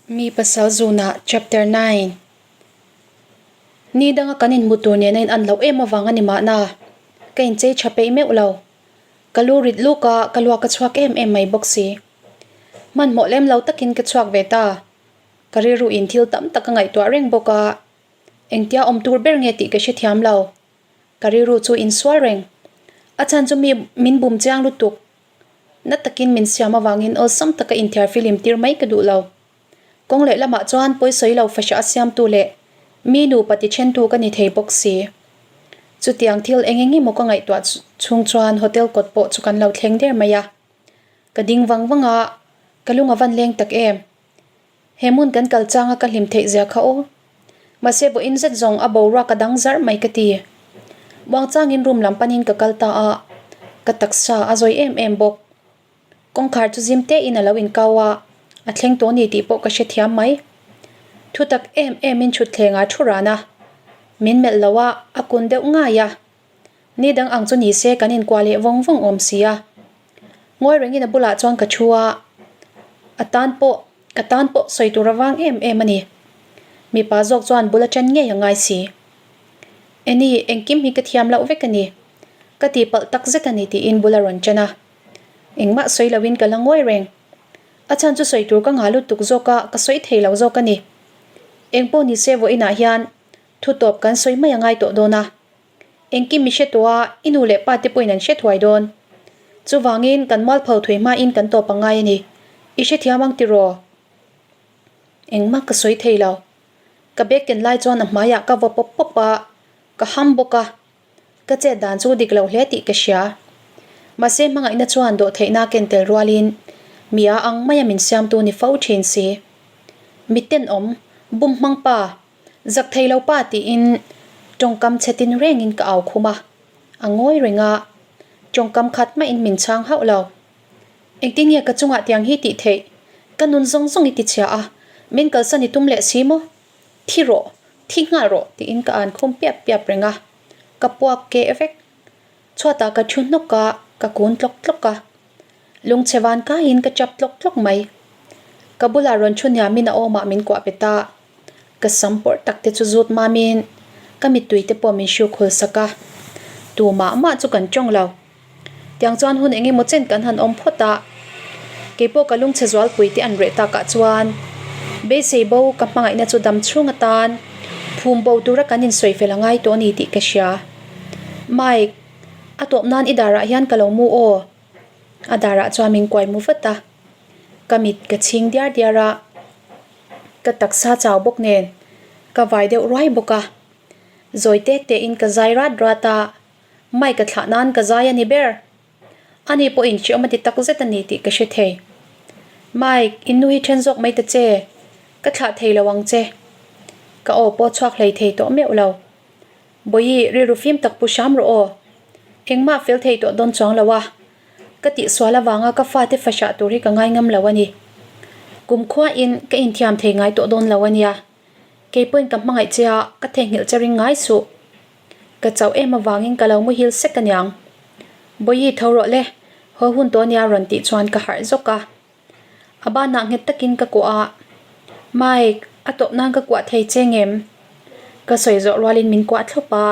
Mi pasal zunah Chapter 9 Ni danga kan inhmu tur nena in an loh em avang a ni mahna, ka inchei tha peih meuh lo. Ka lu rit luk a, ka luak a chhuak em em mai bawk si. Hmanhmawh lem lo takin ka chhuak ve ta. Ka rilru in thil tam tak ka ngaihtuah reng bawk a, engtia awm tur ber nge tih ka hrethiam lo. Ka rilru chu insual reng. A chhan chu mi min bum chiang lutuk. Na takin min siam avangin awlsam taka inthiar filim tir mai ka duh lo. Kawng leh lamah chuan pawisawi lo fahriah a siamtu leh mi nupa ti thentu ka ni thei bawk si. Chutiang thil eng eng emaw ka ngaihtuah chhung chuan hotel kawt pawh chu kan lo thleng der mai a. Ka ding vang vang a, ka lung a van leng tak em. He hmun kan kal changa ka hlim theih zia kha aw. Mahse vawiin zet zawng a boruak a dang zarh mai ka ti. Muangchangin room lam panin ka kal ta a, ka taksa a zawi em em bawk. Kawngkhar chu zim tein a lo inkau a, a thleng tawh ni tih pawh ka hrethiam mai. Thutak em emin thutthlengah thu ran a, min melh lo a, a kun deuh ngai a. Ni dang ang chu ni se kan inkuah leh vawng vawng awm si a. Ngawi rengin a bulah chuan ka thu a, a tan pawh ka tan pawh sawi tur avang em em a ni. Mipa zawk chuan bul a ṭan ngei a ngai si. Eni, engkim hi ka thiam loh vek a ni. Ka tihpalh tak zet a ni tiin bul a rawn ṭan a. Engmah sawi loin ka la ngawi reng. A chhan chu sawi tur ka ngah lutuk zawk a, ka sawi thei lo zawk a ni. Engpawh ni se vawiinah hian thutawp kan sawi mai a ngai tawh dawn a. Engkim i hre tawh a, i nu leh pa te pawhin an hre thuai dawn. Chuvangin kan mualpho thui hmain kan tawp a ngai a ni. I hrethiam ang tiraw? Engmah ka sawi thei lo. Ka bag ken lai chuan a hmaiah ka vaw pawp pawp a, ka ham bawk a. Ka chet dan chu dik lo hle tih ka hria. Mahse hmangaihna chuan dawhtheihna ken tel rualin mi a ang maia min siamtu ni fo thin si. Mitenawm, bum hmang pa, Zak thei lo pa tiin tawngkam chhe tin rengin ka au khum a, a ngawi reng a, tawngkam khat mahin min chhang hauh lo. Engtin nge ka chungah tiang hi tih theih? Ka nun zawng zawng i ti chhia a, min kalsan i tum leh si maw? Thi rawh, thi nghal rawh tiin ka an khum piap piap reng a, ka puak keh vek. Chhuatah ka thu hnawk a, ka kun tlawk tlawk a. Lungchhe van kaiin ka chap tlawk tlawk mai. Ka bulah rawn thu hniamin a awmah min kuah bet a. Ka sam pawrh tak te chu zut mamin ka mittui te pawh min hru khul sak a. Tu mah mah chu kan tawng lo. Tiang chuan hun eng emaw chen kan han awm phawt a. Keipawh ka lungchhe zualpui te an reh takah chuan beisei bo ka hmangaihna chu dam chhung atan phum bo tura kan insawi fel a ngai tawh a ni tih ka hria. Mike, a tawp nan i darah hian ka lo mu aw. A darah chuan min kuai mu vat a. Ka mit ka chhing diar diar a, ka taksa chau bawk nen ka vai deuh ruai bawk a. Zawi tek tein ka zai rat rat a, Mike a thlah nan ka zai a ni ber. Ani pawhin hreawm a ti tak zet a ni tih ka hre thei. Mike, in nu hi then zawk mai ta che, ka thlah thei lo ang che. Ka aw pawh chhuak hlei thei tawh meuh lo. Bawihi, rilru fim tak pu hram rawh aw. Engmah fel thei tawh dawn chuang lo a. Ka tihsual avanga ka fate fahrah tur hi ka ngai ngam lo a ni. Kumkhuain ka inthiam thei ngai tawh dawn lo a nia. Kei pawhin ka hmangaih che a, ka theihnghilh che ring ngai suh. Ka chauh em avangin ka lo muhil sek aniang. Bawihi tho rawh le, haw hun tawh ania rawn tih chuan ka harh zawk a. A banah nghet takin ka kuah a, Mike, a tawp nan ka kuah thei che ngem? Ka sawi zawh rualin min kuah thlawp a,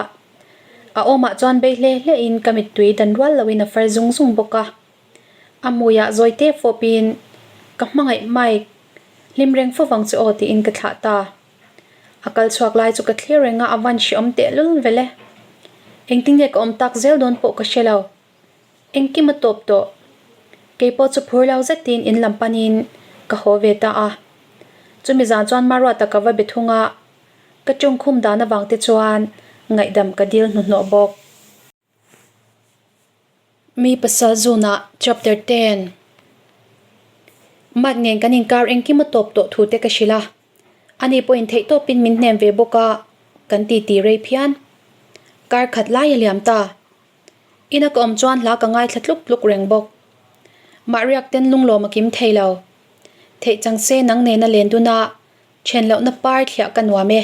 a awmah chuan bei hle hlein ka mittui dan rual loin a far zung zung bawk a. A hmuiah zawi te fawpin, Ka hmangaih Mike, hlim reng fo vang chu aw tiin ka thlah ta. A kal chhuak lai chu ka thlir reng a, a van hreawm tehlul vele. Engtin nge ka awm tak zel dawn pawh ka hre lo. Engkim a tawp tawh. Kei pawh chu phur lo zetin in lam panin ka haw ve ta a. Chumi zan chuan Maruata ka va be thung a, ka tawngkhum dan avang te chuan ngaihdam ka dil hnuhnawh bawk. Mi pasal zunah Chapter 10 Mike nen kan inkar engkim a tawp tawh thu te ka hrilh a. Ani pawhin theihtawpin min hnem ve bawk a, kan titi rei phian. Kar khat lai a liam ta. Ina ka awm chuan hla ka ngaithla tluk tluk reng bawk. Mah riak ten lunglawm a kim thei lo. Theih chang se nang nena len dun a, then lohna par thliah ka nuam e.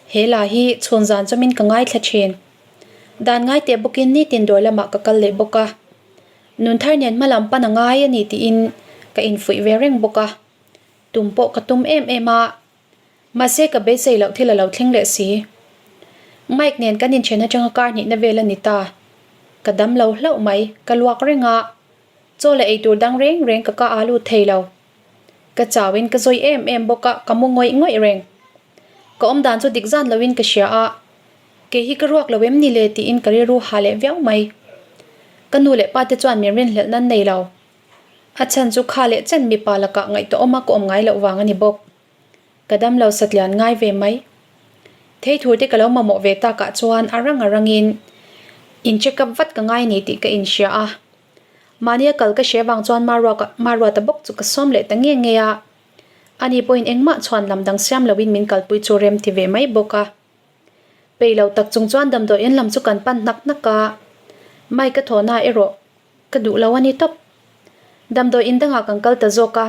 He la hi chhun zan chawmin ka ngaithla thin. Dan ngai teh bawkin nitin dawr lamah ka kal leh bawk a. Nun thar nen hmalam pan a ngai a ni tiin ka infuih ve reng bawk a. Tum pawh ka tum em em a, mahse ka beisei loh thil a lo thleng leh si. Mike nen kan inthen atanga kar hnihna vel a ni ta. Ka dam lo hlauh mai, ka luak reng a, chaw leh eitur dang reng reng ka ka a lut thei lo. Ka chauin ka zawi em em bawk a, ka mu ngawih ngawih reng. Ka awmdan chu dik zan loin ka hria a, kei hi ka ruak lo em ni le tiin ka rilru ha leh viau mai. Ka nu leh pa te chuan min rinhlelh nan nei lo. A chhan chu kha leh chen mipa lakah ngaihtuahawm a ka awm ngai loh vang a ni bawk. Ka damlo satlian ngai ve mai. Theithur te ka lo mamawh ve takah chuan a rang a rangin in check up vat ka ngai ni tih ka inhria a. Mahnia kal ka hre vang chuan Maruata bawk chu ka sawm leh ta nge nge a. Ani pawhin engmah chhuan lam dang siam loin min kalpui chu rem ti ve mai bawk a. Peih lo tak chung chuan damdawi en lam chu kan pan hnak hnak a. Mike a thawhna erawh ka duh lo a ni tawp. Damdawi in dangah kan kal ta zawk a.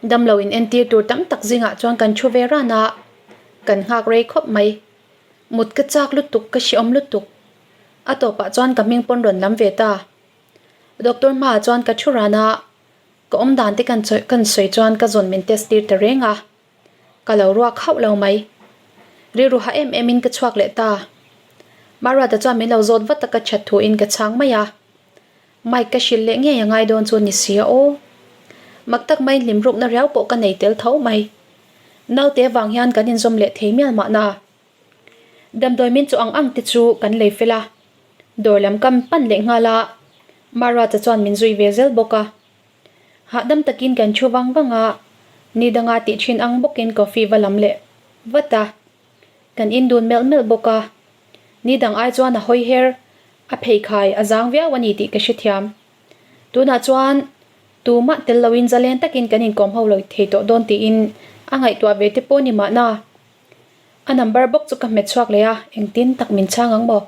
Damlo in entir tur tam tak zingah chuan kan thu ve ran a, kan nghak rei khawp mai. Mut ka chak lutuk, ka hreawm lutuk. A tawpah chuan ka hming pawn rawn lam ve ta. Doctor hmaah chuan ka thu ran a, ka awm dan te kan kan sawi chuan ka zawn min test tir ta reng a. Ka lo ruak hauh lo mai. Rilru ha em em in ka chhuak leh ta. Maruata chuan min lo zawt vat a ka that thu in ka chhang mai a. Mike ka hrilh leh ngei a ngai dawn chu ni si a aw. Mak tak mai hlim rukna riau pawh ka nei tel tho mai. Naute vang hian kan inzawm leh thei mial mahna. Damdawi min chu ang ang te chu kan lei fel a. Dawr lam kam pan leh nghal a. Maruata chuan min zui ve zel bawk a. Hahdam takin kan thu vang vang a, ni danga tih thin ang bawkin coffee va lam leh vat a. Kan in dun melh melh bawk a, ni dang ai chuan a hawi her, a pheikhai a zang viau a ni tih ka hrethiam. Tunah chuan tumah tel loin zalen takin kan inkawm ho lo thei tawh dawn tiin a ngaihtuah ve te pawh ni mahna. A number bawk chu ka hmet chhuak leh a, engtin tak min chhang ang maw?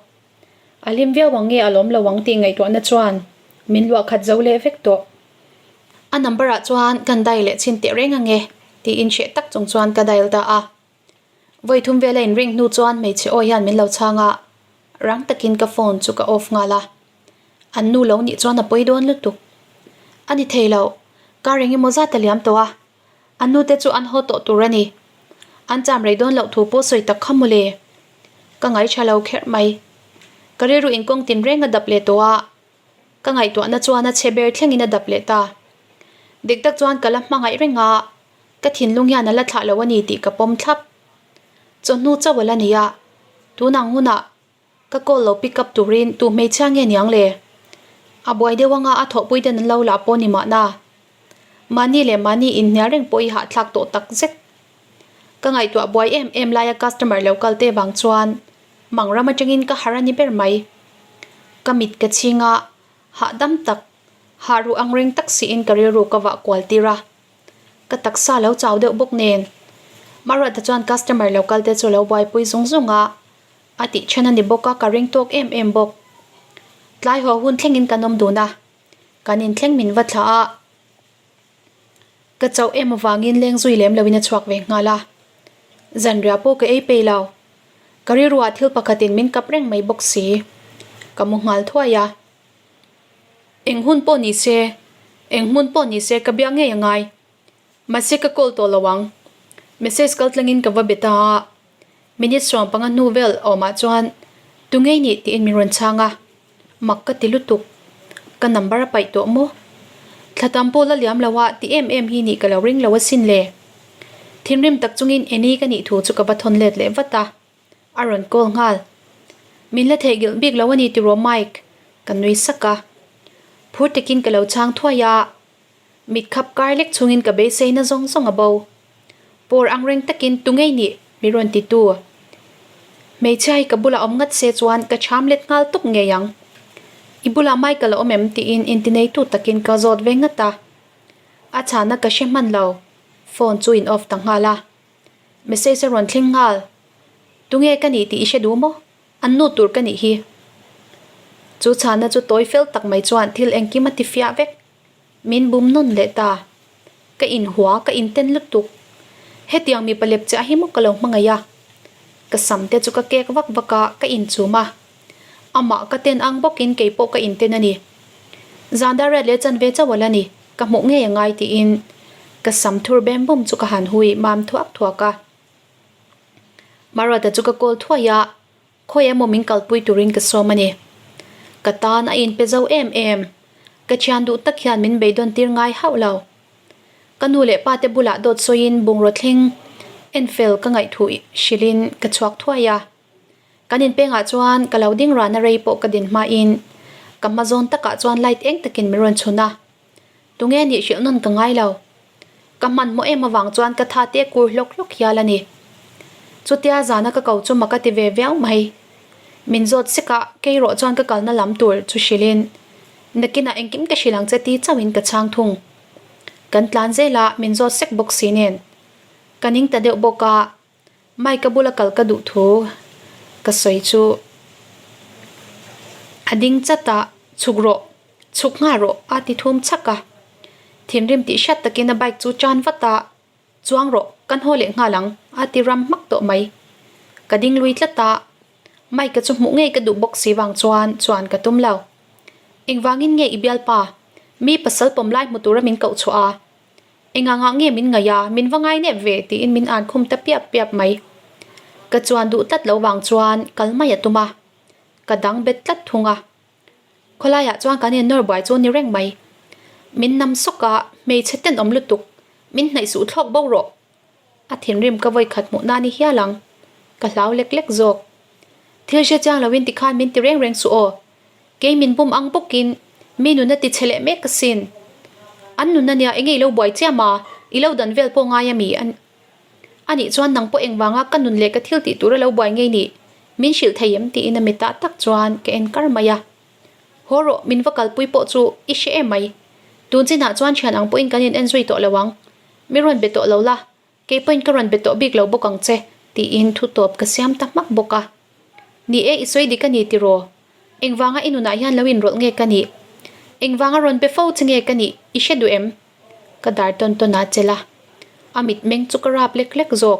A hlim viau ang nge a lawm lo ang tih ngaihtuahna chuan min luah khat zo leh vek tawh. A number ah chuan kan dial leh chhin teh reng ange tiin hreh tak chung chuan ka dial ta a. Vawi thum vela in ring hnu chuan hmeichhe aw hian min lo chhang a, rang takin ka phone chu ka off nghal a. An nu lo nih chuan a pawi dawn lutuk. A ni thei lo, kar engemaw zat a liam tawh a, An nute chu an haw tawh tur a ni. An cham rei dawn loh thu pawh sawi tak kha mawle. Ka ngaihṭha lo kherh mai. Ka rilru in kawng tin reng a dap leh tawh a, ka ngaihtuahna chuan a chhe ber thlengin a dap leh ta. Dik tak chuan ka la hmangaih reng a, ka thinlung hian a la thlah lo a ni tih ka pawm thlap. Chawhnu chauh a la ni a, tunang hunah Ka call lo pick up turin tu hmeichhia nge niang le? A buai deuh anga a thawhpui ten an lo lah pawh ni mahna. Mahni leh mahni inhnial reng pawh i hahthlak tawh tak zet. Ka ngaihtuah buai em em laia customer lo kal te vang chuan mang ram atangin ka harh a ni ber mai. Ka mit ka chhing a, hahdam tak, hah ruh ang reng tak siin ka rilru ka vah kual tir a. Ka taksa lo chau deuh bawk nen. Maruata chuan customer lo kal te chu lo buaipui zung zung a. A tih then a ni bawk a, ka ring tawk em em bawk. Tlai haw hun thlengin kan awm dun a, kan inthleng min va thlah a. Ka chauh em avangin leng zui lem loin a chhuak ve nghal a. Zanriah pawh ka ei pei lo. Ka rilruah thil pakhatin min kap reng mai bawk si. Ka mu nghal thuai a. Eng hun pawh ni se, eng hmun pawh ni se ka biak ngei a ngai. Mahse ka call tawh lo ang. Message kal tlangin ka va be ta a. Minute 15 hnu vel awmah chuan tu ngei nih tiin min rawn chhang a. Mak ka ti lutuk. Ka number a paih tawh maw? Thla tam pawh la liam lo a ti em em hi nih ka lo ring lo asin le. Thinrim tak chungin Annie ka nih thu chu ka va thawn let leh vat a. A rawn call nghal. Min la theihghilh bik lo a ni tiraw Mike? Ka nui sak a. Phur takin ka lo chhang thuai a. Mit khap kar lek chungin ka beisei na zawng zawng a bo. Pawr ang reng takin tu ngei nih mi rawn ti tu. Hmeichhia hi ka bulah awm ngat se chuan ka chham let nghal tawp ngei ang. I bulah Michael a awm em tiin intineitu takin ka zawt ve ngat a. A chhana ka hre hman lo. Phone chu in off ta nghal a. Message a rawn thleng nghal. Tunge ka nih tih i hre duh maw? An nu tur ka nih hi. Chu chhana chu tawi fel tak mai chuan thil engkim a ti fiah vek. Min bum nawn leh ta. Ka inhua, ka inten lutuk. Hetiang mipa lep chiah hi maw ka lo hmangaih a. Ka sam te chu ka kek vak vak a, ka inchum a. Amah ka ten ang bawkin kei pawh ka inten a ni. Zan dar riat leh chanve chauh a la ni, ka hmuh ngei a ngai tiin. Ka sam thur bem bawm chu ka han hui mam thuak thuak a. Maruata chu ka call thuai a, khawi emaw min kalpui turin ka sawm a ni. Ka tan a inpe zo em em, ka thian duh tak hian min beidawn tir ngai hauh lo. Ka nu leh pa te bulah dawt sawiin bungraw thleng enfel ka ngaihthuh hrilhin ka chhuak thuai a. Kan inpengah chuan ka lo ding rana rei pawh ka din hmain ka hma zawn takah chuan light eng takin min rawn chhun a. Tunge nih hrilh nawn ka ngai lo. Ka hmanhmawh em avang chuan ka tha te kur hlawk hlawk hial a ni. Chutia zana ka ko chu mak a ti ve viau mai. Min zawt sek a, kei rawh chuan ka kalna lam tur chu hrilhin nakinah engkim ka hrilh ang che ti chauhin ka chhang thung. Kan tlan zel a, min zawt sek bawk si nen. Ka ning ta deuh bawk a. Mike-a bula kal ka duh thu ka sawi chu a ding chat a, chhuk rawh, chhuk nghal rawh a ti thum chhak a. Thinrim tih hriat takin a bike chu tan vat a, chuang rawh, kan haw leh nghal ang a ti ram hmak tawh mai. Ka ding lui tlat a, Mike-a chu hmuh ngei ka duh bawk si vang chuan chuan ka tum lo. Engvangin nge i bialpa, mi pasal pawm lai hmu tura min koh chhuah a? Engangah nge min ngaih a, min va ngai nep ve tiin min an khum ta piap piap mai. Ka chuan duh tlat lo vang chuan kal mai a tum a, ka dang bet tlat thung a. Khawlaiah chuan kan innawr buai chu ni reng mai. Min nam sawk a, hmeichhe tenawm lutuk, min hnaih suh thlawk bo rawh. A thinrim ka vawi khat hmuh nan i hial ang, ka hlau lek lek zawk. Thil hre chiang loin tikhan min ti reng reng suh aw. Kei min bum ang bawkin mi nuna ti che leh mek asin. An nun ania enge i lo buai chiam a, i lo dan vel pawh ngai ami a nih chuan nang pawh engvanga ka nun leh ka thil tih tura lo buai ngei nih min hrilh thei em tiin a mitah tak chuan ka en kar mai a. Haw rawh min va kalpui pawh chu i hre em mai. Tun chinah chuan thian ang pawhin kan in en zui tawh lo ang. Mi rawn be tawh lo la, kei pawhin ka rawn be tawh bik lo bawk ang che tiin thu tawp ka siam ta hmak bawk a. Ni e i sawi dik a ni tiraw? Engvanga i nunah hian lo inrawlh nge ka nih? Engvanga rawn be fo che nge ka nih i hre duh em? Ka dar tawn tawn a chelh a, a mitmeng chu ka rap lek lek zawk.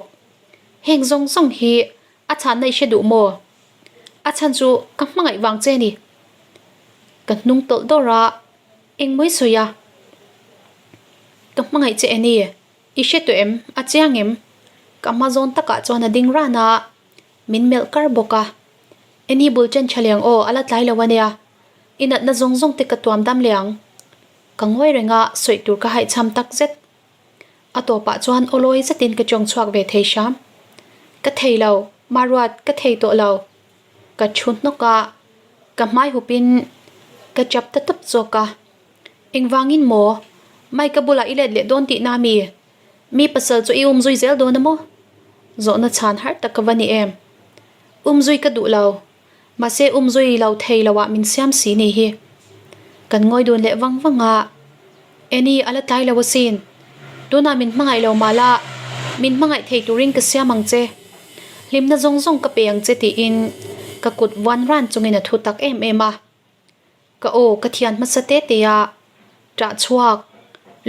Heng zawng zawng hi a chhanna i hre duh maw? A chhan chu ka hmangaih vang che ni. Ka hnung tawlh dawr a, engmaw i sawi a? Ka hmangaih che eni? I hre tawh em? A chiang em? Ka hma zawn takah chuan a ding ran a. Min melh kar bawk a. Eni bul chen tha leng aw, a la tlai lo ania. I natna zawng zawng te ka tuam dam leh ang. Ka ngawi reng a, sawi tur ka haihchham tak zet. A tawpah chuan aw lawi zetin ka tawng chhuak ve thei hram. Ka thei lo, Maruat, ka thei tawh lo. Ka thu hnawk a, ka hmai hupin ka chap ta tawp zawk a. Engvangin maw? Mike-a bulah i let leh dawn tihna mi? Mi pasal chu i umzui zel dawn a maw? Zawhna chhan har tak ka va ni em? Umzui ka duh lo. Mahse umzui lo thei lo ah min siam si ni hi. Kan ngawi dun leh vang vang a. Eni a la tlai lo asin. Tunah min hmangaih lo mah la, min hmangaih thei turin ka siam ang che. Hlimna zawng zawng ka pe ang che tiin ka kut vuan ran chungin a thu tak em em a. Ka aw ka thian hmasa te te a, ṭah chhuak,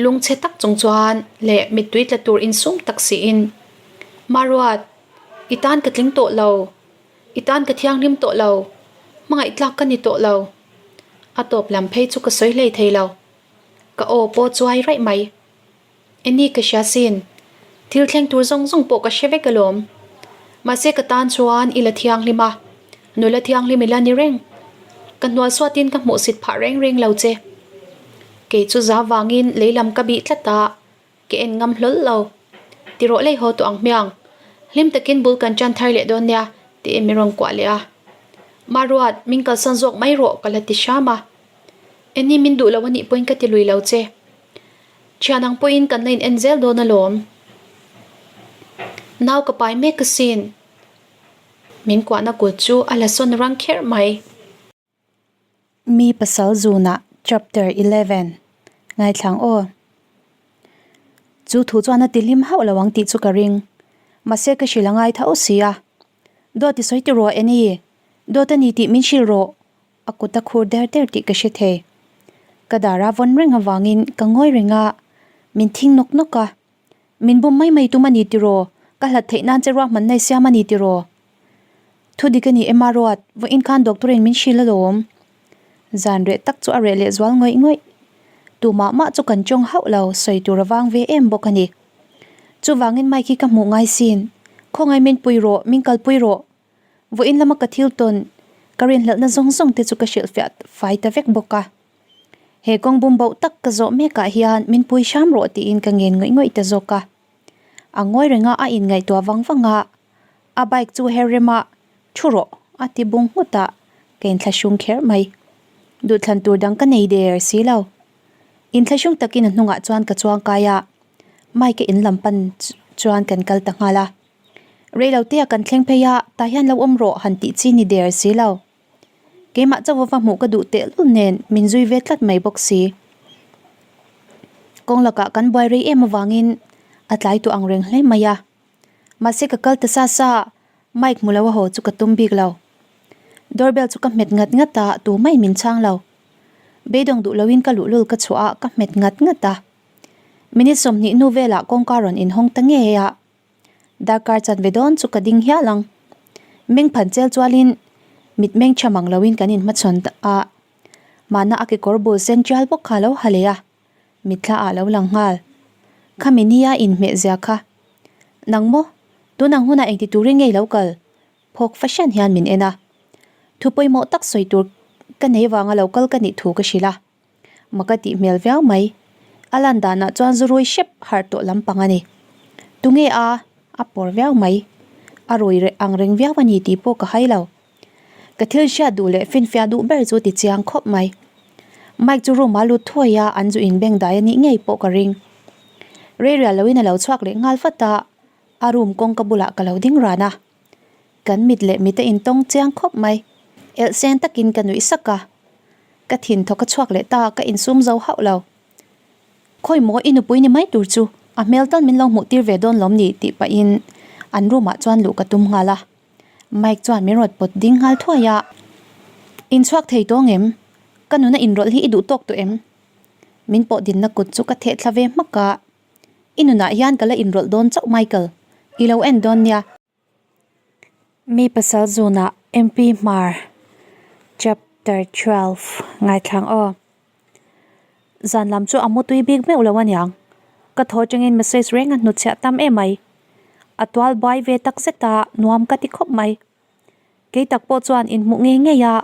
lungchhe tak chung chuan leh mittui tla tur insum tak siin, Maruat, i tan ka tling tawh lo, i tan ka thianghlim tawh lo, hmangaih tlak ka ni tawh lo. A tawp lam phei chu ka sawi hlei thei lo. Ka aw pawh chuai raih mai. Eni ka hria sin. Thil thleng tur zawng zawng pawh ka hre vek alawm. Mahse ka tan chuan i la thianghlim a, nula thianghlim i la ni reng. Ka hnual suatin ka hmuhsit phah reng reng lo che. Kei chu za vangin lei lam ka bih tlat a, ka en ngam hlawl lo. Ti rawh lei haw tawh ang hmiang. Hlim takin bul kan tan thar leh dawn nia tiin min rawn kuah leh a. Maruat, min kalsan zawk mai rawh ka la ti hram a. Eni min duh lo anih pawhin ka ti lui lo che. Thian ang pawhin kan la in en zel dawn alawm. Nau ka pai mek asin. Min kuahna kut chu a la sawn rang kherh mai. Mi pasal zunah Chapter 11 Ngaithlang aw. Chu thu chuan a ti hlim hauh lo ang tih chu ka ring. Mahse ka hrilh a ngai tho si a. Dawt i sawi ti rawh Annie. Dawt a ni tih min hrilh rawh. A kut a khur der der tih ka hre thei. Ka dar a vawn reng avangin ka ngawi reng a, min thing nawk nawk a. Min bum mai mai tum a ni tiraw? Ka hlat theih nan che ruahmanna i siam a ni tiraw? Thu dik a ni em a ruat, vawiin khan doctor in min hrilh alawm. Zan reh tak chu a reh leh zual ngawih ngawih. Tumah mah chu kan tawng hauh lo, sawi tur a vang ve em bawk a ni. Chuvangin Mike hi ka hmuh ngai sin. Khawngaih min pui rawh, min kalpui rawh. Vawiin lama ka thil tawn, ka rinhlelhna zawng zawng te chu ka hrilhfiah fai ta vek bawk a. He kawng bum boh tak ka zawh mekah hian min pui hram rawh tiin ka ngen ngawih ngawih ta zawk a. A ngawi reng a, a inngaihtuah vang vang a, a bike chu her rem a, Thu rawh, a ti bung nghut a, ka inthlahrung kher mai. Duhthlan tur dang ka nei der si lo. Inthlahrung takin a hnungah chuan ka chuang kai a, Mike a in lam pan chuan kan kal ta nghal a. Rei lo tea kan thleng phei a, tah hian lo awm rawh han tih chi ni der si lo. Keimah chauh va hmuh ka duh tehlul nen min zui ve tlat mai bawk si. Kawng lakah kan buai rei em avangin a tlai tawh ang reng hle mai a. Mahse ka kal ta sa sa, Mike hmu lo a haw chu ka tum bik lo. Doorbell chu ka hmet ngat ngat a, tu mai min chhang lo. Beidawng duh loin ka luhlul ka chhuah a, ka hmet ngat ngat a. Minute 20 hnu velah kawngka rawn inhawng ta ngei a. Darkar chanve dawn chu ka ding hial ang. Meng phan chel chualin mitmeng tha mang loin kan inhmachhawn a, mahna a kekawr bul sen tial bawk kha a lo ha leh a, mitthla ah lo lang nghal. Khami nia inhmeh zia kha. Nang maw? Tun ang hunah engti turin nge i lo kal? Phawk fahran hian min en a. Thu pawimawh tak sawi tur ka nei vanga lo kal ka nih thu ka hrilh a. Mak a tih hmel viau mai. A lan danah chuan zu rui hrep harh tawh lampang a ni. Tunge a? A pawr viau mai. A rui reh ang reng viau a ni tih pawh ka hai lo. Ka thil hriat duh leh finfiah duh ber chu ti chiang khawp mai. Mike chu room ah lut thuai a, an zu inbeng dai a nih ngei pawh ka ring. Rei rial loin a lo chhuak leh nghal vat a, a room kawngka bulah ka lo ding ran a. Kan mit leh mit a intawng chiang khawp mai. Elh sen takin ka nuih sak a. Ka thin thawk a chhuak leh ta, ka insum zo hauh lo. Khawi maw i nupui ni mai tur chu a hmel tal min lo hmuh tir ve dawn lawm ni tih pahin an room ah chuan luh ka tum nghal a. Mike chuan min rawn pawt ding nghal thuai a. Inchhuak thei tawng em? Ka nuna inrawlh hi i duh tawk tawh em? Min pawh dinna kut chu ka theh thla ve hmak a. I nunah hian ka la inrawlh dawn chauh Michael, i lo en dawn nia. Mi pasal zunah MP Hmar Chapter 12 Ngaithlang aw. Zan lam chu a mu tui bik meuh lo aniang. Ka thaw atangin message reng a hnutchhiah tam em mai. A tual buai ve tak zet a, nuam ka ti khawp mai. Kei tak pawh chuan inhmuh ngei ngei a,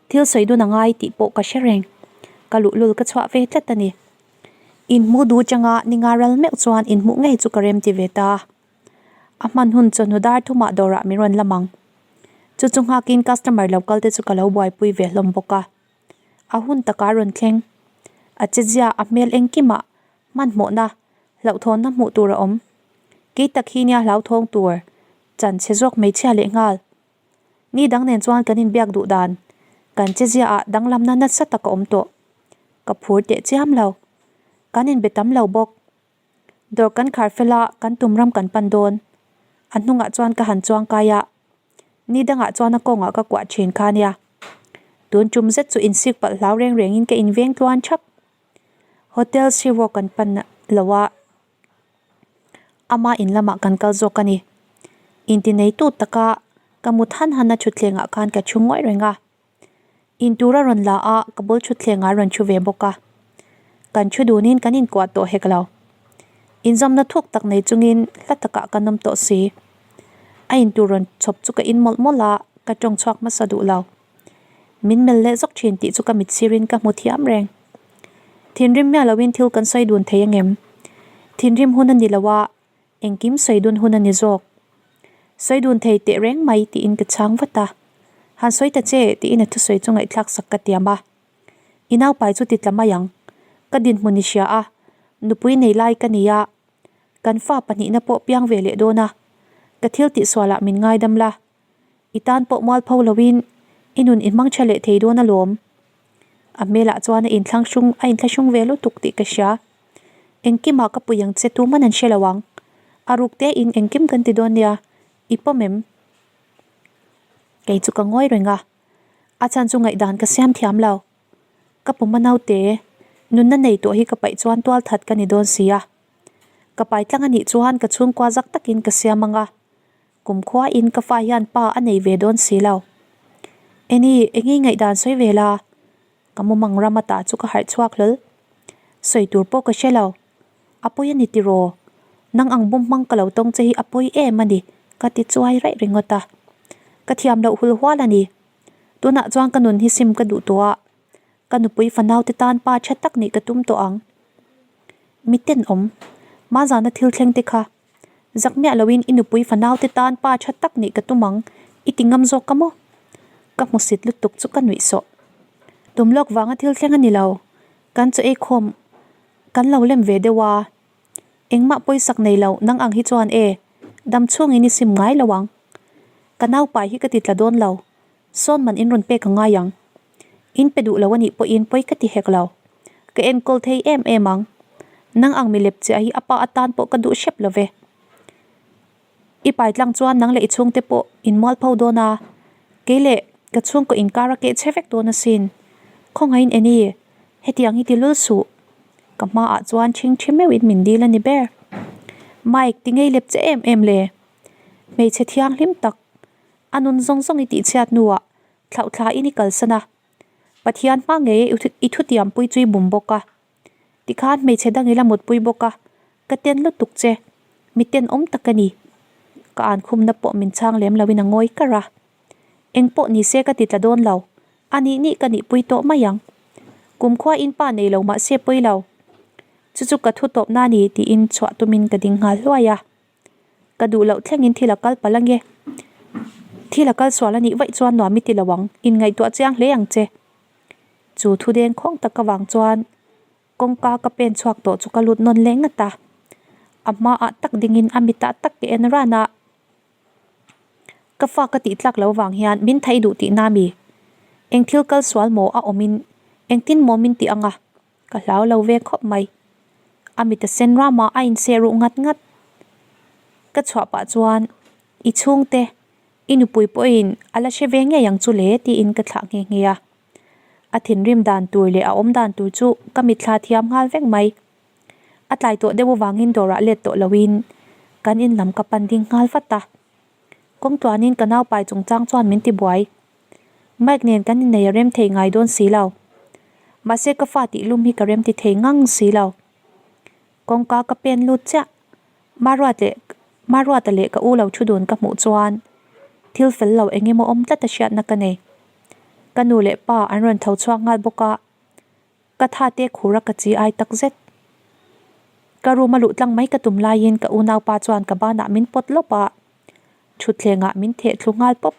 thil sawi dun a ngai tih pawh ka hre reng. Ka luhlul ka chhuah ve tlat a ni. Inhmuh duh atanga ni nga ral meuh chuan inhmuh ngei chu ka rem ti ve ta. A hman hun chawhnu dar thumah dawrah min rawn lam ang. Chu chu nghakin customer lo kal te chu ka lo buaipui ve hlawm bawk a. A hun takah a rawn thleng. A chezia a hmel engkimah hmanhmawhna, hlauhthawnna hmuh tur a awm. Kei tak hi nia hlauthawng tur chan chhe zawk hmeichhia leh nghal. Ni dang nen chuan kan inbiak duh dan kan chezia ah danglamna nasa tak a awm tawh. Ka phur teh chiam lo. Kan inbe tam lo bawk. Dawr kan khar fel a, kan tum ram kan pan dawn. A hnungah chuan ka han chuang kai a, ni dangah chuan a kawngah ka kuah thin kha nia. Tun tum zet chu insik palh hlau reng rengin ka inveng tluan thap. Hotel Sirwalk kan pan lo a, ama in lamah kan kal zawk a ni. Intineitu taka ka mut han han a thutthlengah khan ka thu ngawih reng a. In tur a rawn la a, ka bul thutthleng ah a rawn thu ve bawk a. Kan thu dunin kan inkuah tawh hek lo. Inzawmna thuk tak nei chungin hla takah kan awm tawh si. A in tur rawn chhawp chu ka in mawlh mawlh a, ka tawng chhuak hmasa duh lo. Min melh leh zawk thin tih chu ka mit sirin ka hmu thiam reng. Thinrim miah loin thil kan sawi dun thei angem? Thinrim hun a ni lo a, Engkim sawi dun hun a ni zawk. Sawi dun thei teh reng mai tiin ka chhang vat a. Han sawi ta che tiin a thusawi chu ngaihthlak sak ka tiam a. I naupai chu ti tla mai ang. Ka dinhmun i hria a, nupui nei lai ka nei a. Kan fa pahnihna pawh piang ve leh dawn a. Ka thil tihsualah min ngaidam la. I tan pawh mualpho loin i nun i hmang tha leh thei dawn alawm. A hmelah chuan a inthlang hrung a inthlahrung ve lutuk tih ka hria. Engkimah ka pui ang che tuman an hre lo ang. A ruk te in engkim kan ti dawn nia, i pawm em? Kei chu ka ngawi reng a, a chhan chu ngaihdan ka siam thiam lo. Ka pum a naute, nunna nei tawh hi ka paih chuan tual that ka ni dawn si a. Ka pai tlang a nih chuan ka chhungkua zak takin ka siam ang a, Kumkhua in ka fa hian pa a nei ve dawn si lo. Eni, eng i ngaihdan sawi ve la? Ka mumang ram ata chu ka harh chhuak hlawl. Sawi tur pawh ka hre lo. A pawi a ni tiraw? Nang ang bum hmang ka lo tawng che hi a pawi em a ni, ka ti chuai raih ringawt a. Ka thiam loh hul hual a ni. Tunah chuan ka nun hi sim ka duh tawh a, ka nupui fanau te tan pa tha tak nih ka tum tawh ang. Mi tenawm, hmazana thil thleng te kha Zak miah loin i nupui fanau te tan pa tha tak nih ka tum ang, i ti ngam zawk ka maw? Ka hmusit lutuk chu ka nuih sawh. Tum lawk vanga thil thleng a ni lo, kan chaw ei khawm kan lo lem ve deuh a, engmah pawisak nei lo nang ang hi chuan e, dam chhungin i sim ngai lo ang. Ka naupai hi ka ti tla dawn lo, Sawn man in rawn pek a ngai ang. In pe duh lo a nih pawhin pawi ka ti hek lo. Ka enkawl thei em em ang. Nang ang milep chiah hi a pa atan pawh ka duh hrep lo ve. I pai tlang chuan nang leh i chhungte pawh in mualpho dawn a, kei leh ka chhungkaw inkar a keh che vek dawn asin. Khawngaihin Eni, hetiang hi ti lul suh. Ka hmaah chuan ṭhingṭhi meuhin min dil a ni ber. Mike, ti ngei lep che em em le. Hmeichhe thianghlim tak. A nun zawng zawng i tihchhiat hnuah thlauhthla in i kalsan a, Pathian hma ngei i thutiampui chu i bum bawk a. Tikhan hmeichhe dang i la mutpui bawk a, ka ten lutuk che, mi tenawm tak a ni. Ka ankhumna pawh min chhang lem loin a ngawi kar a. Eng pawh ni se ka ti tla dawn lo, a nih nih ka nihpui tawh mai ang. Kumkhua in pa nei lo mahse pawi lo. Chu chu ka thu tawpna a ni tiin chhuah tumin ka ding nghal hluai a. Ka duh loh thlengin thil a kal palh ange. Thil a kal sual a nih vaih chuan nuam i ti lo ang, inngaihtuah chiang hle ang che. Chu thu deng khawng tak avang chuan kawngka ka pen chhuak tawh chu ka lut nawn leh ngat a. A hmaah tak dingin a mitah tak ka en ran a. Ka fa ka tih tlak lo vang hian min thei duh tihna mi? Eng thil kal sual maw a awmin engtin maw min tih ang a? Ka hlau lo ve khawp mai. A mit a sen ram a, a inseh ruh ngat ngat. Ka chhuah pah chuan i chhungte, i nupui pawhin a la hre ve ngei ang chu le tiin ka thlah nghe nghe a. A thinrim dan tur leh a awm dan tur chu ka mitthla thiam nghal vek mai. A tlai tawh deuh avangin dawrah let tawh loin kan in lam ka pan ding nghal vat a. Kawng tluanin ka naupai chungchang chuan min tibuai. Mike nen kan innei a rem thei ngai dawn si lo. Mahse ka fa tih lum hi ka rem ti thei ngang si lo. Kawngka ka pen lut chiah. Maruat leh Maruata leh ka u lo thu dun ka hmuh chuan thil fel lo eng emaw awm tlat a hriatna ka nei. Ka nu leh pa an rawn tho chhuak nghal bawk a. Ka tha te khur a ka chi ai tak zet. Ka room a luh tlang mai ka tum laiin ka unaupa chuan ka banah min pawt lawp a. Thutthlengah min theh thlu nghal pawp.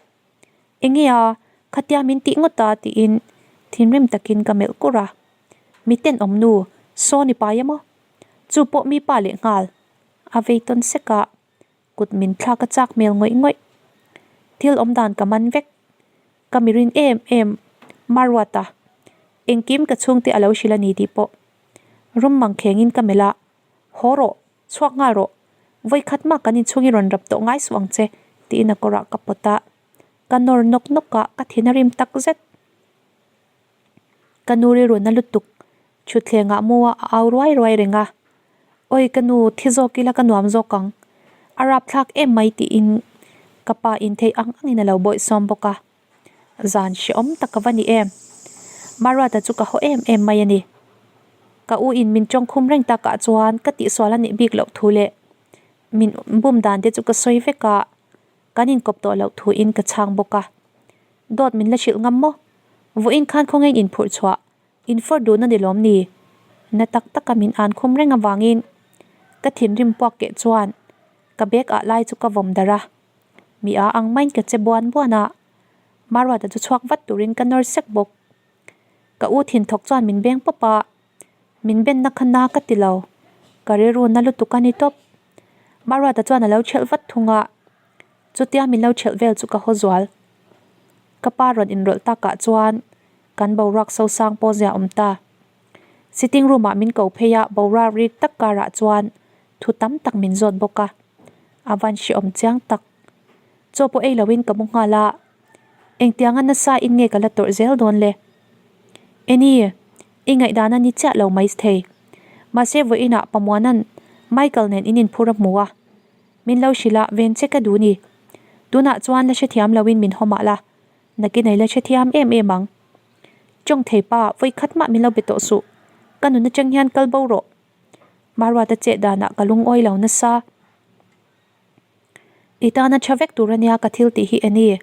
Enge a, khatia min tih ngawt a tiin thinrim takin ka melh kur a. Mi tenawm nu, sawn i pai emaw? Chu pawh mi pa leh nghal. A vei tawn sek a, kut min thlak a chak hmel ngawih ngawih. Thil awm dan ka man vek. Ka mirin em em Maruata, engkim ka chhungte a lo hrilh a ni tih pawh rum mang khengin ka melh a, haw rawh. Chhuak nghal rawh, vawi khat mah kan inchhung i rawn rap tawh ngai suh ang che, tiin a kawrah ka pawt a. Ka nawr nawk nawk a, ka thin a rim tak zet. Ka nu rilru na lutuk, thutthlengah mu a au ruai ruai reng a. Awi ka nu, thi zawk ila ka nuam zawk ang. A rapthlak em mai tiin ka pa in theih ang angin a lo bawih sawm bawk a. Zan hrehawm tak ka va ni em? Maruata chu ka haw em em mai a ni. Ka u in min tawngkhum reng takah chuan ka tihsual a nih bik loh thu leh min bum dan te chu ka sawi vek a, kan inkawp tawh loh thu in ka chhang bawk a. Dawt min la hrilh ngam maw? Vawiin khan khawngaiin inphurh chhuah Infor duhna ni lawm ni? Na tak taka min an khum reng avangin ka thinrim puak keh chuan ka bag ah lai chu ka vawm darh a. Mi a ang maiin ka che buan buan a, Maruata chu chhuak vat turin ka nawr sek bawk. Ka u thinthawk chuan min beng pawp a, min benna kha na ka ti lo, ka rilru na lutuk a ni tawp. Maruata chuan a lo ṭhelh vat thung a, chutia min lo ṭhelh vel chu ka haw zual. Ka pa rawn inrawlh takah chuan kan boruak sosang pawh zia awm ta. Sitting room ah min ko phei a, boruak rik tak karah chuan thu tam tak min zawt bawk a, a van hrehawm chiang tak. Chaw pawh ei loin ka mu nghal a, engtianga nasa in nge ka la tawrh zel dawn le? Eni, i ngaihdan a ni chiah lo mai thei. Mahse vawiinah Pamuana'n Michael nen in inphur a hmu a, min lo hrilh a, ven che ka duh ni. Tunah chuan la hrethiam loin min haw mah la, Nakin ei la hrethiam em em ang. Tawng thei pa, vawi khat mah min lo be tawh suh. Ka nun atang hian kal bo rawh. Maruata chet danah ka lungawi lo nasa. I tana tha vek tur ania ka thil tih hi e ni.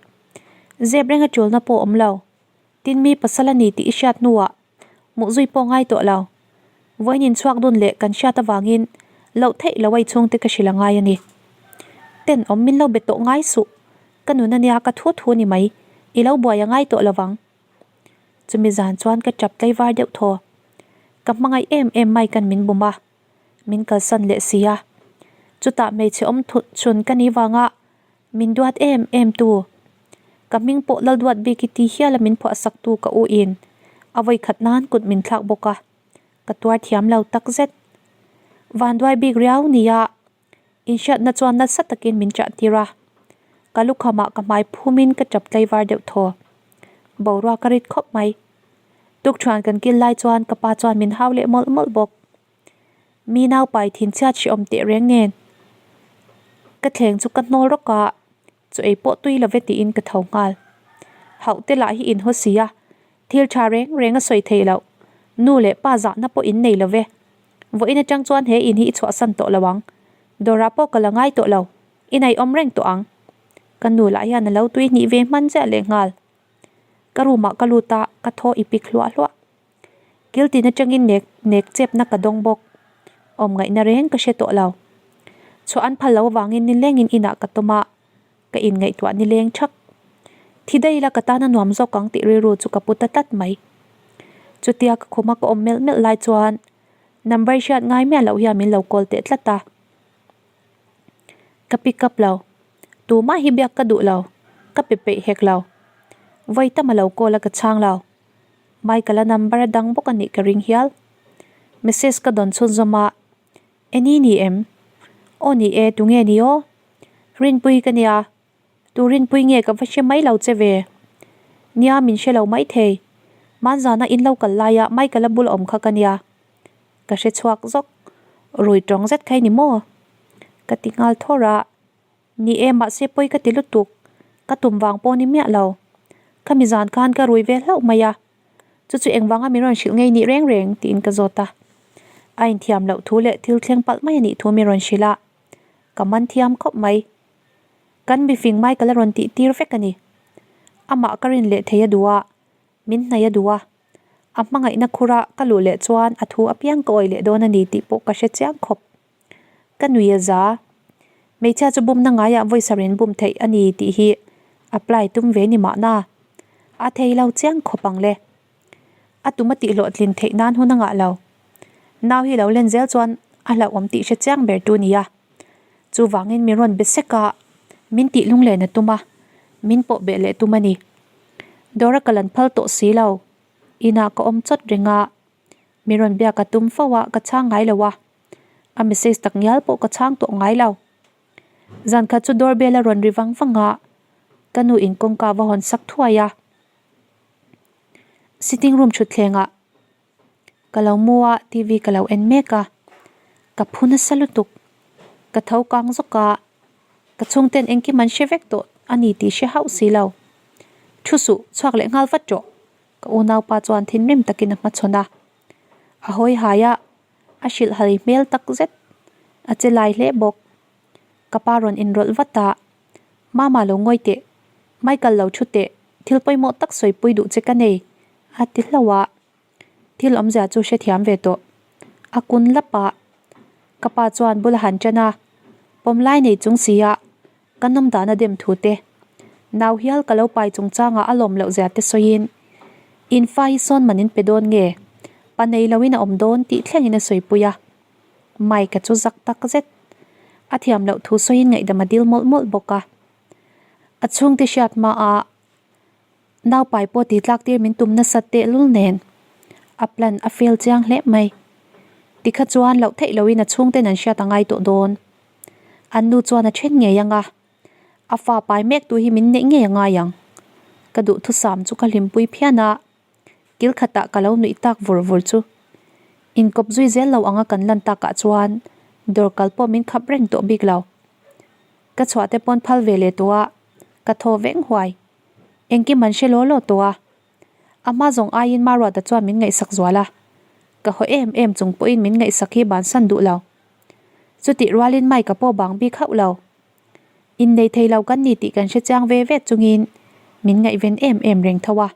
Zep renga tulna pawh awm lo. Tin mi pasal a ni tih i hriat hnuah hmuh zui pawh ngai tawh lo. Vawiin inchhuak dun leh kan hriat avangin loh theih lo a i chhungte ka hrilh a ngai a ni. Ten awm min lo be tawh ngai suh. Ka nun ania ka thu thu ni mai. I lo buai a ngai tawh lovang. Chumi zan chuan ka tap tlaivar deuh thaw. Ka hmangaih em em mai kan min bum a. Min kalsan leh si a. Chutah hmeichhe awm chhun ka nih vanga min duat em em tu. Ka hming pawh Lalduat bik i ti hial a min phuah sak tu ka u in a vawi khat nan kut min thlak bawk a. Ka tuar thiam lo tak zet. Vanduai bik riau nia Inhriatna chuan nasa takin min chah tir a, ka lukhamah ka hmai phumin ka tap tlaivar deuh thaw. Boruak a rit khawp mai. Tukṭhuan kan kil lai chuan ka pa chuan min hau leh mawlh mawlh bawk. Mi naupai thinchhiat hrehawm teh reng nen ka thleng chu ka hnawl rawk a, Chu ei pawh tui love tiin ka tho nghal. Hauh te lah hi in haw si a, thil tha reng reng a sawi thei loh. Nu leh pa zahna pawh in nei love. Vawiin atang chuan he in hi i chhuahsan tawh lo ang. Dawrah pawh ka la ngai tawh lo, i naihawm reng tawh ang. Ka nu lah hian a lo tui hnih ve hman chiah leh nghal. Ka room ah ka lut a, ka thaw i pik hluah hluah. Kiltin atangin nek nek chepna ka dawng bawk. Awm ngaihna reng ka hre tawh lo. Chhuah an phal lo avangin nilengin inah ka tawm a, ka inngaihtuah nileng thak. Thi daih ila ka tan a nuam zawk ang tih rilru chu ka pu ta tlat mai. Chutia ka khuma ka awm melh melh lai chuan number hriat ngai miah loh hian min lo call teh tlat a. Ka pick up lo. Tumah hi biak ka duh lo. Ka pe peih hek lo. Vawi tam a lo call a ka chhang lo. Michael-a number a dang bawk a nih ka ring hial. Message ka dawn chhunzawm a, Eni ni em? Aw ni e, tunge ni aw? Rinpui ka nia, tu Rinpui nge ka va hre mai lo che ve? Nia min hre lo mai thei, hmanzana in lo kal laia Michael-a bul awm kha ka nia. Ka hre chhuak zawk, rui tawng zet kha i ni maw? Ka ti nghal thawr a. Ni e, mahse pawi ka ti lutuk. Ka tum vang pawh ni miah lo. Khami zan khan ka rui ve hlauh mai a. Chu chu engvanga min rawn hrilh ngei nih reng reng tiin ka zawt a. A inthiam loh thu leh thil thleng palh mai a nih thu min rawn hrilh a. Ka man thiam khawp mai. Kan mifing Michael a rawn tih tir vek a ni. Amah ka rin leh thei a duh a, min hnaih a duh a. A hmangaihna khura ka luh leh chuan a thu apiang ka awih leh dawn a ni tih pawh ka hre chiang khawp. Ka nui a za. Hmeichhia chu bumna ngaiah vawi sarhin bum theih a ni tih hi apply tum ve ni mahna. A thei lo chiang khawp ang le. A tum a tih hlawhtlin theih nan hun a ngah lo. Nau hi lo len zel chuan a hlauhawm tih hre chiang ber tu nia. Chuvangin min rawn be sek a, min tih lunglen a tum a, min pawh beh leh tum a ni. Dawr a kal an phal tawh si lo. Inah ka awm chawt reng a, min rawn biak a tum fo a, ka chhang ngai lo a. A message tak ngial pawh ka chhang tawh ngai lo. Zan khat chu doorbell a rawn ri vang vang a, ka nu in kawngka va hawn sak thuai a. Sitting room thutthleng ah ka lo mu a, TV ka lo en mek a, ka phu nasa lutuk. Ka tho kang zawk a, ka chhungten engkim an hre vek tawh a ni tih hre hauh si lo. Thu suh, chhuak leh nghal vat rawh, ka unaupa chuan thinrim takin a hmachhawn a. A hawi hai a. A hrilh hal hmel tak zet. A che lai hle bawk. Ka pa rawn inrawlh vat a, Mama lo ngawi teh, Michael lo thu teh, thil pawimawh tak sawipui duh che ka nei, a ti hlauh a. Thil awmzia chu hrethiam ve tawh. A kun lap a. Ka pa chuan bul a han ṭan a, pawm lai nei chung si a, ka nawm dan a dem thu te, nau hial ka lo pai chungchangah a lawm loh zia te sawiin, In fa hi sawn man in pe dawn nge? Pa nei loin a awm dawn tih thlengin a sawipui a. Mike-a chu zak tak zet. A thiam loh thu sawiin ngaihdam a dil mawlh mawlh bawk a. A chhungte hriat hmaah Naupai pawh tih tlak tir min tum nasat tehlul nen a plan a fail chiang hle mai. Tikha chuan loh theih loin a chhungten an hriat a ngai tawh dawn. An nu chuan a then ngei ang a, a fa pai mek tu hi min neih ngei a ngai ang. Ka duhthusam chu ka hlimpui phian a, kil khatah ka lo nuih tak vur vur chu. Inkawp zui zel lo anga kan lan takah chuan dawr kal pawh min khap reng tawh bik lo. Ka chhuah te pawn phal ve leh tawh a, ka thaw veng huai. Engkim an hre law law tawh a. A hma zawng aiin Maruata chuan min ngaihsak zual a. Ka haw em em chung pawhin min ngaihsak hi bansan duh lo. Chutih rualin Mike-a pawh bang bik hauh lo. Innei thei lo kan ni tih kan hre chiang ve ve chungin min ngaihven em em reng tho a.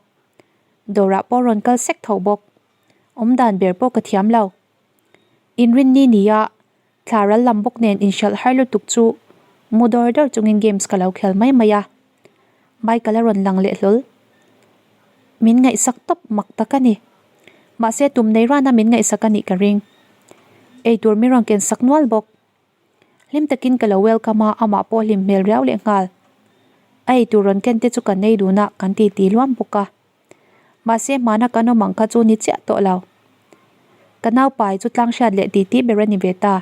Dawrah pawh rawn kal sek tho bawk. Awmdan ber pawh ka thiam lo. Inrinni nia thla ral lam bawk nen inhralh har lutuk chu mu dawr dawr chungin games ka lo khel mai mai a. Michael a rawn lang leh hlawl. Min ngaihsak tawp mak tak a ni. Mahse tum nei rana min ngaihsak a nih ka ring. Eitur min rawn ken sak nual bawk. Hlim takin ka lo welcome a, amah pawh hlim hmel riau leh nghal. A eitur rawn ken te chu kan nei dun a, kan titi luam bawk a. Mahse hmana kan awm ang kha chu ni chiah tawh lo. Ka naupai chu tlang hriat leh titi ber a ni ve ta.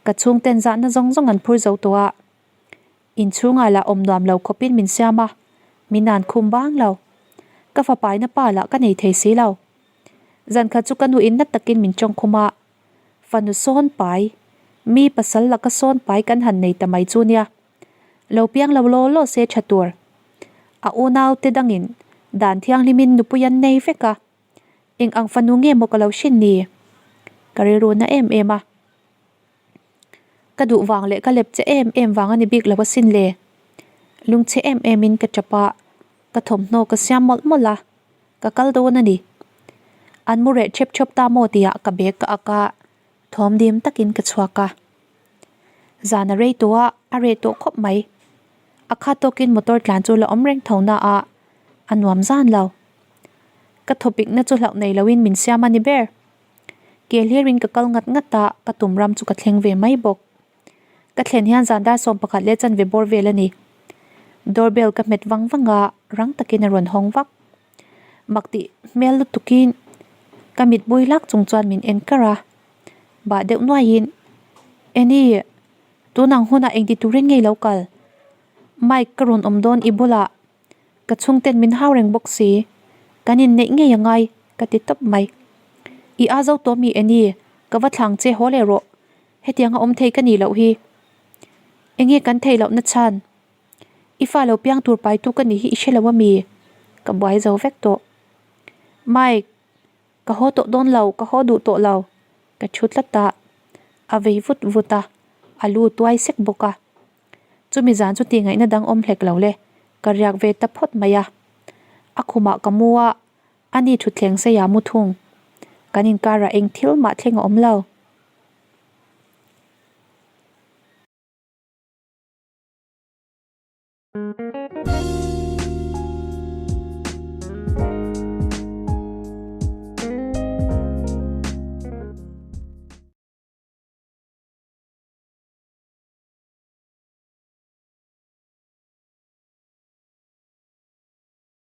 Ka chhungten zahna zawng zawng an phur zo tawh a. Inchhungah lah awm nuam lo khawpin min siam a, min an khum bang lo. Ka fapaina pa lah ka nei thei si lo. Zan khat chu ka nuin na takin min tawng khum a, fanu sawn pai, mi pasal laka sawn pai kan han nei ta mai chu nia. Lo piang lo law law se tha tur. A unau te dangin dan thianghlimin nupui an nei vek a, eng ang fanu nge maw ka lo hrin ni? Ka rilru na em em a. Ka duh vang leh ka lep che em em vang a ni bik lo asin le. Lungchhe em em in ka tap a, ka thawmhnaw ka siam mawlh mawlh a, ka kal dawn a ni. An mu reh thep thep ta maw tih ah ka bag ka ak a, thawm dim takin ka chhuak a. Zan a rei tawh a, a reh tawh khawp mai. A khat tawkin motor tlan chu la awm reng tho na a, a nuam zan lo. Ka thawpikna chu hlauh nei loin min siam a ni ber. Ke hlirin ka kal ngat ngat a, ka tum ram chu ka thleng ve mai bawk. Ka thlen hian zan dar 11 leh chanve bawr vel a ni. Door bell ka hmet vang vang a, rang takin a rawn hawng vak. Mak tih hmel lutukin ka mit bui lak chung chuan min en kar a, bah deuh nuaiin, Annie, tunang hunah engti turin ngei lo kal? Mike ka rawn awm dawn i bulah. Ka chhungten min hau reng bawk si. Kan inneih ngei a ngai, ka ti tawp mai. I a zo tawh mi Annie, ka va thlang che haw leh rawh. Hetiang a awm thei ka nih loh hi. Enge kan theih loh na chhan? I fa lo piang tur paitu ka nih hi i hre lo ami? Ka buai zo vek tawh. Mike, ka haw tawh dawn lo, ka haw duh tawh lo. Ka thu tlat a, a vei vut vut a, a lu tuai sek bawk a. Chumi zan chu tih ngaihna dang awm hlek lo le, ka riak ve ta phawt mai a. A khumah ka mu a, a ni thutthleng seia mu thung. Kan inkarah eng thil mah thleng a awm lo.